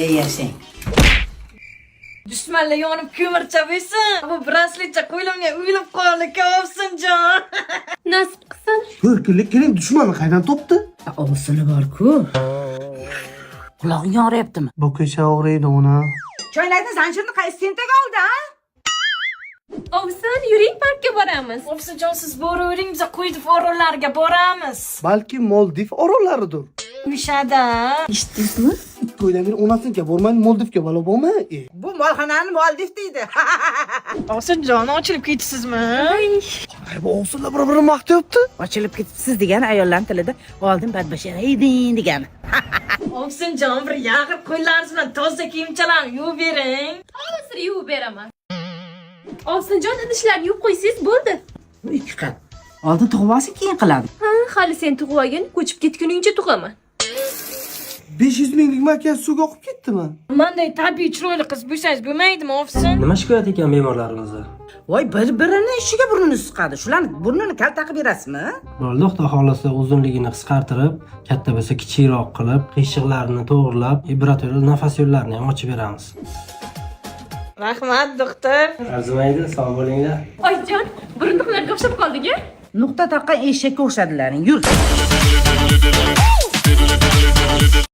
Ey, yashang. Dushmanlar yonib ko'mircha bo'lsin. Bu brasletcha qo'limga uyilib qoldi, ovsinjon. Nasib qilsin. Ko'rkinlik keling, dushmanni qaydan topdi? Ovsini bor-ku. Qulog'ing og'riyaptimi? Bu ko'cha og'riydi ona. Choynakni zanjirini qaysi tentak oldi, a? Ovsin, yuring, parkka boramiz. Ovsinjon, siz boravering, biz Qo'ydiv orollariga boramiz. Balki Moldiv orollaridir. O'shada. Eshitdingizmi? 2 oydan beri onasinikiga bormaydi, Moldivga balo bormi? E. Bu molxonani Moldiv deydi. Ovsinjon, ochilib ketibsizmi? Ay, bu ovsinlar bir-birini maqtayapti. Ochilib ketibsiz degani ayollarning tilida oldin badbashara eding degani. Ovsinjon, bir yag'ir qo'llaringiz bilan toza kiyimchalarni yuvib bering. Hozir yuvib beraman. Ovsinjon, idishlarni yuvib qo'ysangiz bo'ldi. Bu ikki qil. Oldin tug'ib olsin, keyin qiladi. Ha, hali sen tug'ib olgin, ko'chib ketguningcha tug'aman. 500 minglik makiyaj suvga oqib ketdimi? Manday tabiiy chiroyli qiz bo'lsangiz bo'lmaydimi, ovsin? Nima shikoyat ekan bemorlarimizda? Voy, bir-birini ishiga burnini suqadi. Shularni burnini kalta qilib berasizmi? Bo'ldi, xudo xohlasa uzunligini qisqartirib, katta bo'lsa kichikroq qilib, qiyshiqlarini to'g'irlab, birato'la nafas yo'llarini ham ochib beramiz. Rahmat, doktor. Arzimaydi, sog' bo'linglar. Oyijon, burundiqlarga o'xshab qoldik a? Nuqta taqqan eshakka o'xshadilaring. Yur.